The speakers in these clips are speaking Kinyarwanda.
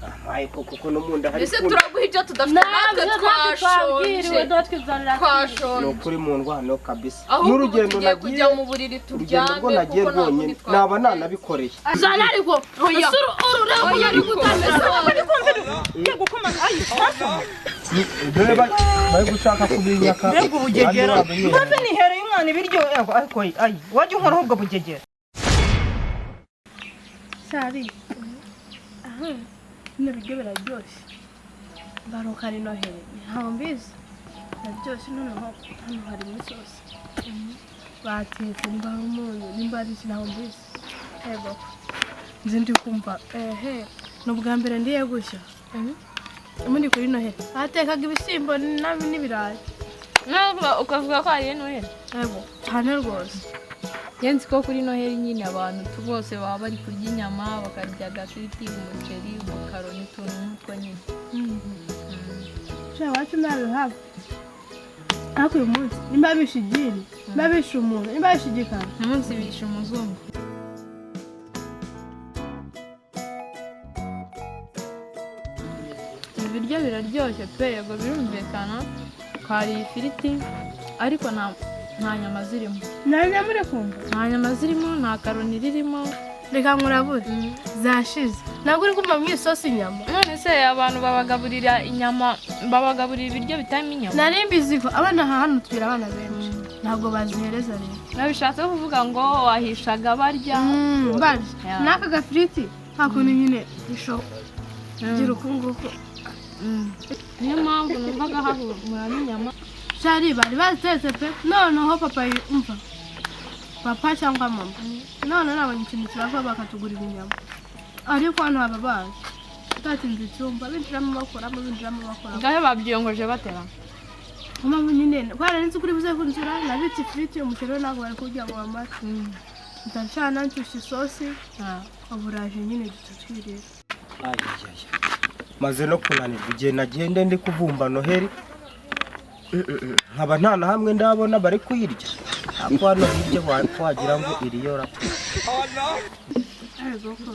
Ampaye koko ko no mu nda hari Ese kumbi. turaguha ibyo tudafite? Natwe twashonje. Natwe inzara. Ni Twashonje. ukuri mu ndwano kabisa. Ahubwo ubu N'urugendo tugiye nagiye, kujya mu buriri urugendo turyame rwo nagiye kuko nta rwonyine kundi naba twabigenza. nanabikoreye. Zana ariko. Oya. Ese uru Oya, uri ariko gutangira. Dore bari gushaka kubinyaka. Mbega ubugegera! Maze nihereye umwana ibiryo, ariko ayi wajya unkoraho ubwo bugegera. Shari, aha bino biryo biraryoshye. Baruka ari Noheli, ntabwo mbizi, biraryoshye. Noneho hano harimo isosi batetse, nimba ari umunyu, nimba ari iki, ntabwo mbizi. Yego, nzi ndi kumva ehe, ni ubwa mbere ndiye gushya. Ubundi kuri Noheli batekaga ibishyimbo n'ibirayi. Ntabwo ukavuga ko hariye Noheli. Yego, cyane rwose. Nzi ko kuri Noheli nyine abantu bose baba bari kurya inyama, bakarya agafiriti, umuceri, amakaroni, utuntu nk'utwo nyine. Sha, iwacu ntabihaba, ariko uyu munsi nimba bishe igini, nimba bishe umuntu, nimba bishe igikara. Uyu munsi bishe umuzungu. Ibi biryo biraryoshye pe. Yego, birumvikana twariye ifiriti, ariko nta nyama zirimo. Nanjye muri kumva. Nta nyama zirimo, nta karoni ririmo. Reka nkurabure, zashize. Ntabwo uri kumva mu isosi inyama? None se abantu babagaburira inyama, babagaburira ibiryo bitarimo inyama? Nari mbizi ko abana aha hano tubira abana benshi, ntabwo bazihereza rero. Babishatse kuvuga ngo wahishaga barya. Barya. Ya. N'aka gafiriti nta kuntu nyine isho gira uku nguku. Niyo mpamvu numvaga hahumuramo inyama. Shari, bari bazitetse pe. Noneho papa, umva, papa cyangwa mama, none nabonye ikintu kirava bakatugurira inyama, ariko hano haba bazi utatinze icyumba, binjiramo bakoramo, binjiramo bakoramo. Ngaho babyiyongoje batera. Mpamvu nyine kubera nzi kuri buze kunzura, nabitse ifiriti, umuceri we ntabwo bari kurya ngo bamare, ndacana nshyushya isosi, uburaje nyine dutwirira. Ayayaya. Maze no kunanirwa igihe nagende ndi kuvumba Noheli, nkaba nta na hamwe ndabona bari kuyirya, ariko hano hirya wagira ngo iriyora. Yego ko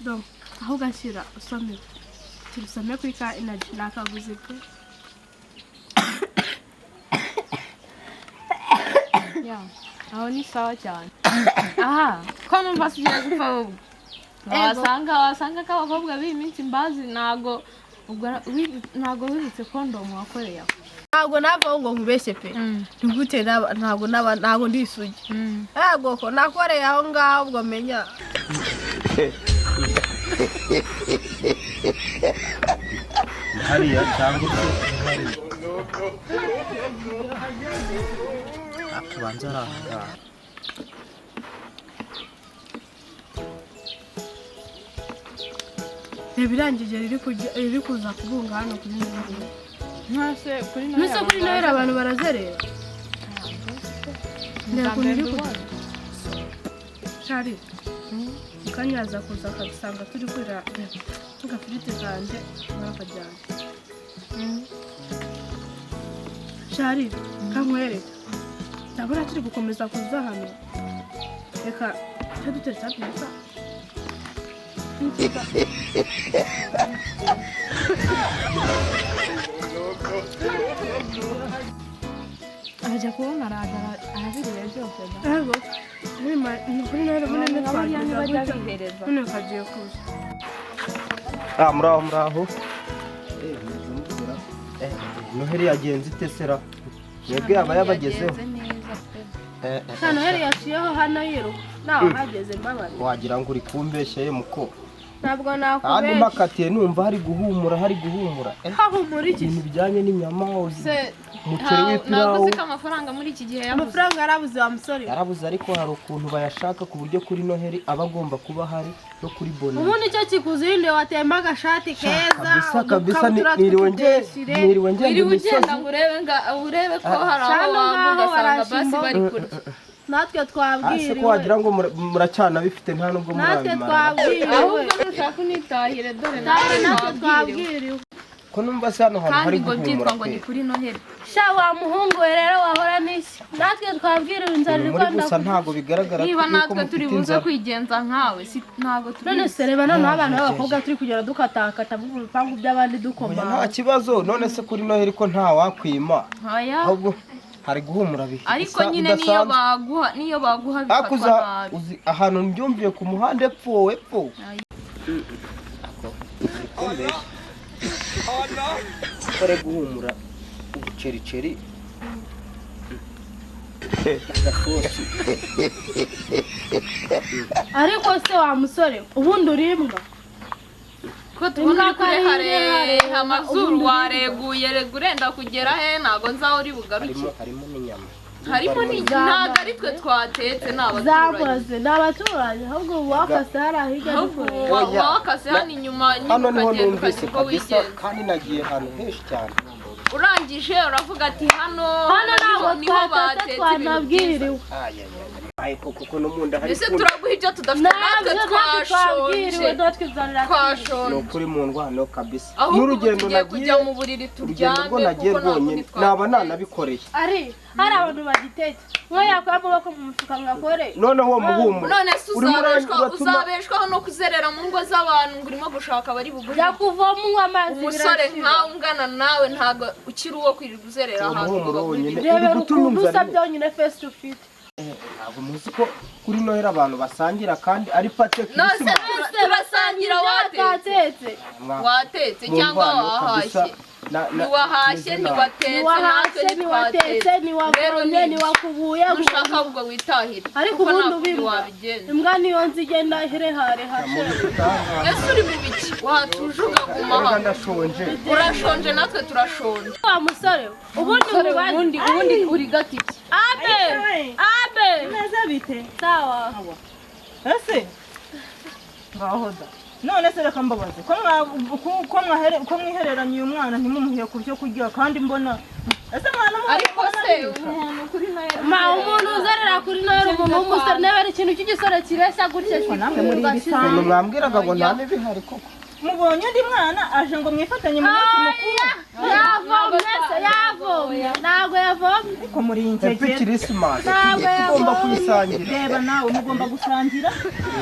do aho ugashyira usome, shyira usome kuri ka inaji nakaguze pe. Ya, aho ni sawa cyane. Aha ko numva sigiye gupfa ahubwo. Wasanga ko abakobwa b'iyi minsi mbazi, ntago ubwo ntago wibutse kondomu wakoreye aho. Ntabwo navaho ngo nkubeshye pe. Ni gute ntabwo naba, ntabwo ndi isugi. Yego ko nakoreye aho ngaho, ubwo menya. Hariya cyangwa se hariya tubanza ari aha ngaha. Reba irangije riri riri kuza kubunga hano kuri Noheli. Ntase kuri Noheli. Mbese kuri Noheli abantu barazerera? Reba ukuntu iri kujya. Shari, mukanya yaza kuza akadusanga turi kurira agafiriti kanjye barakajyana. Shari, kankwereka, ndabona turi gukomeza kuza hano. Reka tujye duteretse hafi. Nziza. Ajya kubona araje arabiriye byose da. Yego, ni ukuri Noheli bunini. Abariya Twagize ntibajya gutya bihereza. none kagiye kuza. Ah, muraho, muraho. Noheli yagenze ite sera? Mwebwe yaba yabagezeho? Yagenze neza pe. Nta Noheli yaciyeho hano yiruka, nawe hageze mbabare. Wagira ngo uri kumbeshya ye muko. Ntabwo Kandi nakubeshya. mpakatiye numva hari guhumura, hari guhumura. Hahumura iki? Ibintu bijyanye n'inyama uzi, Se umuceri ntabwo w'ipirawu. uzi ko amafaranga muri iki gihe yabuze? Amafaranga yarabuze wa musore. Yarabuze, ariko hari ukuntu bayashaka ku buryo kuri Noheli aba agomba kuba ahari no kuri Bonane. Ubundi icyo kikuzinduye, watema agashati keza, Kabisa kabisa, udukabutura niriwe tw'utudesire. ngenda Wiriwe imisozi. ugenda ngo urebe nga urebe ko hari aho Shano waba ngaho ugasanga basi barashimba. bari kurya. Natwe Hasi ko twabwiriwe. wagira ngo muracyana bifite, nta nubwo Natwe murabimara. twabwiriwe. Ahubwo nushaka unitahire, dore Natwe natwe twabwiriwe. twabwiriwe. Ko numva se hano hantu Kandi hari ngo guhumura byitwa ngo ni pe. kuri Noheli. Sha wa muhungu we rero wahora n'iki natwe twabwiriwe inzara iri muri kwenda gusa ntabwo bigaragara Niba yuko natwe mufite turi buze inzara. kwigenza nkawe, si ntabwo turi. None se reba noneho abana b'abakobwa turi kugenda dukatakata mu bipangu by'abandi dukoma. Oya, nta kibazo. None se kuri Noheli ko nta wakwima? Oya. Ahubwo hari guhumura bihe Ariko nyine niyo baguha, niyo baguha bifatwa akuza nabi. Uzi ahantu mbyumviye ku muhanda epfo epfo. Kore guhumura ubucericeri agasosi. Ariko se wa musore ubundi urimbwa Ko tubona uri Imbwa kurehareha amazuru ubundi wareguye rega urenda kugera he, ntabwo nzaho uri bugaruke. Harimo harimo n'inyama. Harimo ntabwo ari twe twatetse, ni abaturanyi. Zakoze ni abaturanyi, ahubwo ubu wakase hari ahiga Ahubwo dukorera. Oya. wakase hano inyuma nyine Hano niho ukagenda numvise ukagira uko kabisa wigenza. kandi nagiye ahantu henshi cyane. Urangije uravuga ati hano Hano ntabwo niho twatatse batetse ibintu byiza. twanabwiriwe. Ariko kuko no mu nda hari Mbese kunda. turaguha ibyo tudafite natwe Ntabwo natwe twabwiriwe twashonje. natwe inzara iratwica. Ni Twashonje. ukuri mu ndwano kabisa. Ahubwo ubu N'urugendo tugiye nagiye kujya mu buriri urugendo turyame rwo nagiye kuko nta rwonyine kundi naba twabigenza. nanabikoreye. Ari hari abantu bagitetse mwe yakura amaboko mu mufuka mwakore. Noneho uwo muhumuro None se urimo uzabeshwa uratuma uzabeshwaho no kuzerera mu ngo z'abantu ngo urimo gushaka abari buguhe. Jya kuvoma unywa amazi Umusore birashira. nkawe ungana nawe ntabwo ukiri uwo kwirirwa uzerera Uwo ahantu ngo muhumuro baguhe wonyine ibiryo. uri Rebera gutuma ukuntu usa inzara byonyine face to face. Ntabwo muzi ko kuri Noheli abantu basangira kandi ari pate None se Christmas. turasangira watetse. Watatetse. Watetse cyangwa wahashye. Ntiwahashye, ntiwatetse, natwe Ntiwahashye, ntiwatetse, ntitwatetse. Rero ntiwavomye, ni ntiwakubuye. Nushaka ubwo witahire. Ariko Kuko ubundi nta kundi ubimbwa. wabigenza. Imbwa niyo nzi igenda iherehareha. Ese uri mu biki? Watuje ukaguma Reka hano. ndashonje. Urashonje natwe turashonje. Wa musore ubundi mubaze. Ubundi ubundi uri gatiki. Abe! Abe! Neza bite? Sawa. Ese ngaho da. None se reka mbabaze ko mwa ko mwahere ko mwihereranye uyu mwana ntimumuhe ku byo kurya kandi mbona ese mwana mu Ariko se umuntu kuri Noheli Ma umuntu uzerera kuri Noheli umuntu w'umusore niba ari ikintu cy'igisore kireshya gutya namwe muri ibisambo. Ukuntu mwambwiraga ngo nta n'ibihari koko. Mubonye undi mwana aje ngo mwifatanye mu munsi mukuru. Yavomye se yavomye ntabwo yavomye. Ariko muri Happy ingegera. Christmas. Ntabwo Tugomba yavomye. kuyisangira. Reba nawe mugomba gusangira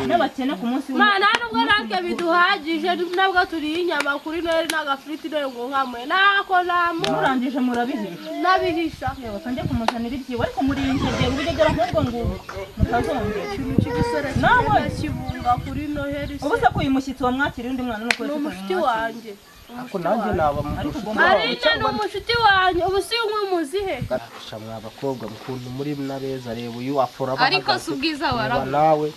n'abakene ku munsi Ma nta nubwo natwe biduhagije nabwo turiye inyama kuri Noheli n'agafiriti dore ngo nkamwe ntako namu murangije murabihisha. nabihisha. Yewe kanjye kumuzanira ibyiwe ariko muri ingegera ubugegera nk'ubwo ngubwo mutazongera. Ikintu cy'igisore Nawe. kigenda kibunga kuri Noheli Ubu se se ko uyu mushyitsi wamwakiriye undi mwana nuko ni umushuti wanjye. Ariko nanjye naba mu Ariko mushuti ugomba- wawe Marine ni cyangwa umushuti wanjye ubu si umuzihe. Gasha mwa bakobwa mukuntu muri n'abeza reba uyu afora Ariko si ubwiza Reba warabona. nawe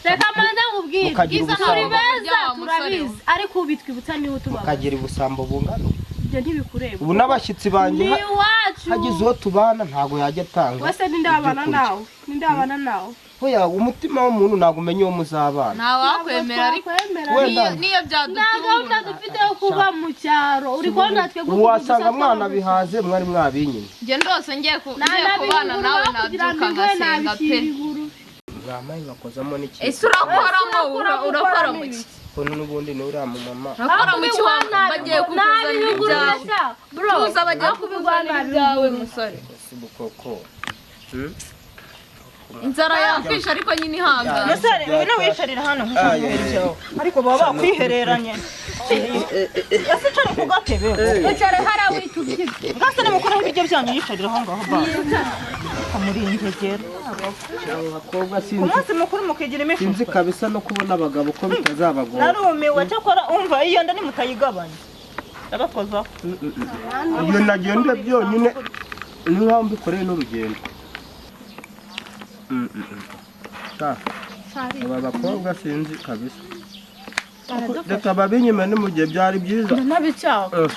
Reka manze nkubwire. Mukagira Bwiza ubusambo. Turi beza Wa musore we. turabizi ariko ubitwibutsa niwe utubabaza. Mukagira ubusambo bungana. Ibyo ntibikureba. Ubu n'abashyitsi banjye Ni iwacu. hagize uwo tubana ntabwo yajya atanga. Wese ninde wabana ibyo kurya. nawe? Ninde wabana nawe? Oya umutima w'umuntu ntabwo umenya uwo muzabana. Nta wakwemera ariko Twakwemera. Wenda. niyo Nta byadutungura. gahunda dufite yo kuva mu cyaro. Uri kubona twe Ubu wasanga mwana bihaze mwari mwabinyine. Njye ndose ngiye kubana nawe nabyuka ngasenga pe. Mwamaye nkakozamo n'iki? Ese urakoramo urakora mu ki? Ukuntu n'ubundi ni uriya mumama. Urakora mu ki wa bagiye kukuzanira ibyawe. Tuza bagiye kukuzanira ibyawe musore. Ese ubu koko. Inzara yakwishe ariko nyine ihangana. Musore ngwino wicarira hano nkushobora ibyawe ariko baba bakwihereranye. Ese icara ku gatebe. Wicare hariya witubye. Ngase nimukuraho ibiryo byanyu yicarira aho ngaho ba. Ariko muri ingegera. Abo bakobwa Ku sinzi munsi mukuru mukigira sinzi imishuko. kabisa no kubona abagabo ko bitazabagora. Narumiwe cyakora umva iyo nda nimutayigabanya. Ndabakozaho. Iyo nagenda byonyine ni nkaho mbikoreye n'urugendo. Aba bakobwa sinzi kabisa. Reka babinyime ni mu gihe byari byiza. Nabicaka.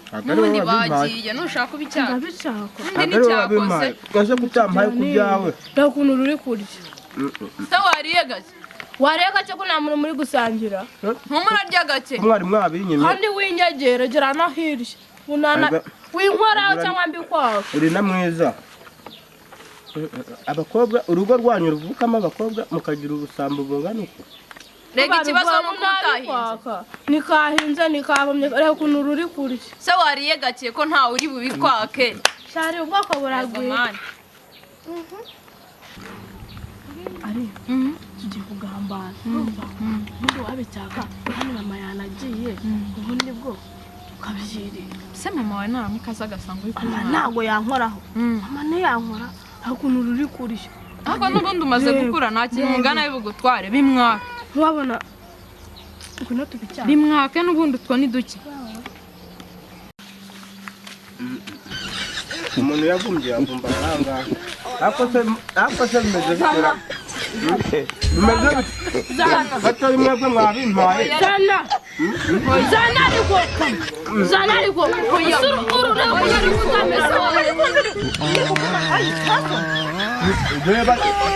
Ntabwo ari wowe N'ubundi wabimpaye. bagiye nushaka ubicaka. Ndabicaka. Ubundi Ntabwo ari wowe nicyakoze. wabimpaye. Ese kutampaye ku byawe. Reba ukuntu ruri kurya. Se wariye gake. Wariye gake ko nta muntu muri gusangira. Ntumurarya gake. Mwari mwabinyime. Kandi winyegere gera no hirya. Unana winkoraho cyangwa mbikwaho. Uri na mwiza. Abakobwa urugo rwanyu ruvukamo abakobwa mukagira ubusambo bungana uko. Rega ikibazo ni uko utahinze. Nikahinze nikabomye reba ukuntu ruri kurya. Se wariye gake ko ntawe uri bubikwake. Shari ubwoko buragwira. Ari tugiye kugambana urumva ubundi wabicyaka hano mama yanagiye ubundi bwo tukabyirira. Se mama wawe naramuka aza agasanga uri Mama kumwana? ntabwo yankoraho. Mama ntiyankora ukuntu ruri kurya. Ariko n'ubundi umaze gukura nta kintu ungana bugutware bimwaka. Ntiwabona ukuntu tubicyaka. Bimwake n'ubundi utwo ni duke. Umuntu yagumbye yagumba ahangaha. Ariko se bimeze bitera. Bimeze bite? Batari mwebwe mwabimpaye. Zana. Zana ariko. Zana ariko.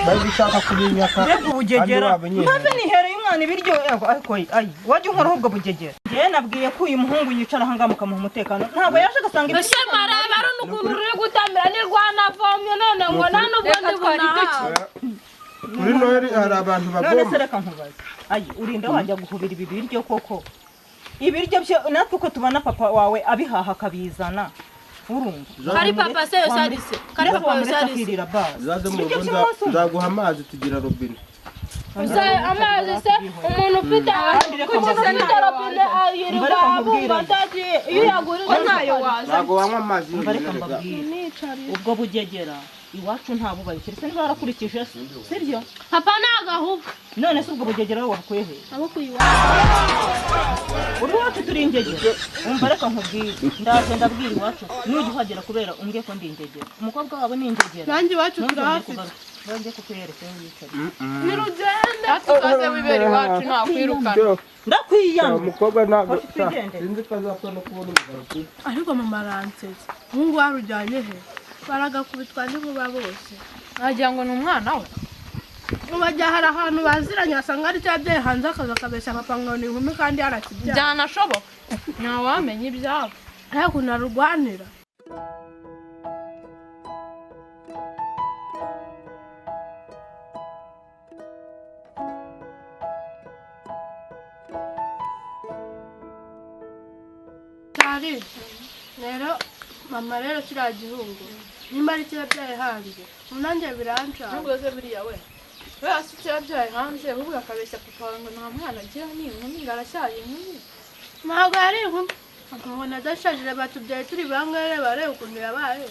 Bari gushaka kubinyaka. Mbega ubugegera mpamvu nihereye umwana ibiryo ariko ayi wajya unkoraho ubwo bugegera. Njyewe nabwiye ko uyu muhungu yicara ahangaha mukamuha umutekano ntabwo yaje agasanga ibiryo. Ese maraba ari ukuntu ruri gutamira ni rwanavomye none ngo nta n'ubwo ndi bunahawe. Kuri Noheli hari abantu bagomba. None se reka nkubaze ayi urinda wajya guhubira ibi biryo koko? Ibiryo byo natwe uko tubona papa wawe abihaha akabizana. Kari papa se yosarise. Kari papa yosarise. Zaze mu rugo nzaguha amazi tugira robine. Amazi se umuntu ufite robine ayirirwa abumva atagiye iyo yagurije ntayo waza. Ntabwo wanywa amazi. Reka mbabwire ubwo bugegera iwacu nta bubaye keretse niba warakurikije sibyo? Papa nagahuka. None se ubwo bugegera wowe wabukuye he? Abukuye iwacu. Uri iwacu turi ingegera. Umva reka nkubwire ndaje ndabwira iwacu nujya uhagera kubera umbwiye ko ndi ingegera. Umukobwa wabo ni ingegera. Nanjye iwacu turahafite. Nongeye kukwereka aho wicaye. Nirugende. Tukaze wibera iwacu ntakwirukana. Ndakwiyanga. Umukobwa ntabwo sinzi ko azapfa no kubona umugabo. Ariko mama aransetsa. Umuhungu warujyanye he? Baragakubitwa n'inkuba bose. Wagira ngo ni umwana we. Bajya hari ahantu baziranye asanga ari cyabyaye hanze akaza akabeshya papa ngo ni inkumi kandi yarakibyaye. Byanashoboka. Ntawamenya ibyabo. Ariko narurwanira. Cyari rero mama rero kiriya gihungu nimba ari cyabyaye hanze nanjye biranca. Nubwo se buriya we we icyo yabyaye hanze ahubwo akabeshya papa wawe ngo nta mwana agira ni inkumi ngo arashaje inkumi. Ntabwo yari inkumi akabona adashajije batubyaye turi bangahe bareba ukuntu yabaye.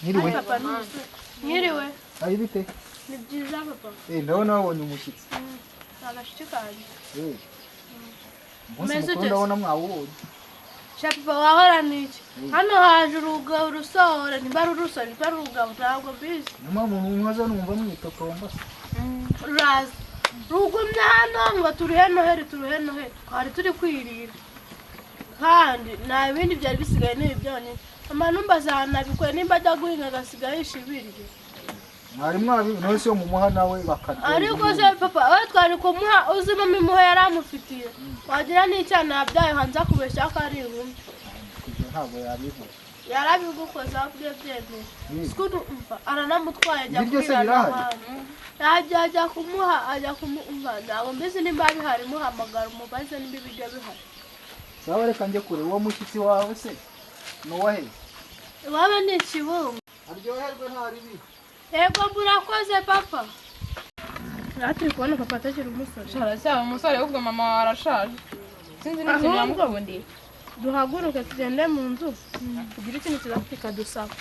Mwiriwe. Papa ni umusore. Mwiriwe. Ari bite? Ni byiza papa. Ndabona wabonye umushyitsi. Agashiki kanjye. Umunsi mukuru ndabona mwawubonye. Papa wahora niki? Hano haje urugabo urusohora nimba ari urusoro nimba ari urugabo ntabwo mbizi. Niyo mpamvu nkoza numva mwitotomba se. Ruraza rugumye hano ngo turuhe Noheli turuhe Noheli twari turi kwirira kandi nta bindi byari bisigaye ni byonyine. Mama numva azanabikora nimba ajya guhinga agasiga yishe ibiryo. Mwari mwabi none se mumuha nawe bakarya. Ariko se papa we twari kumuha uzi mama imuha yari amufitiye wagira n'icyana yabyaye hanze akubeshya ko ari inkumi. Ntabwo yabivuga. Yarabigukoza byo byemeye. Sikuru umva aranamutwaye ajya kwirana. Yajya ajya kumuha ajya kumumva ntabwo mbizi nimba bihari muhamagara umubaze nimba ibiryo bihari. Sawa reka njye kure uwo mushyitsi wawe se ni uwahe? Iwabo ni Ikibungo. Aryoherwe nta ribi. Yego murakoze papa. Natwe kubona papa atakiri umusore. Aracyari umusore ahubwo mama wawe arashaje. Sinzi n'ikintu yamukundiye. Duhaguruke tugende mu nzu tugire ikintu kidusaba.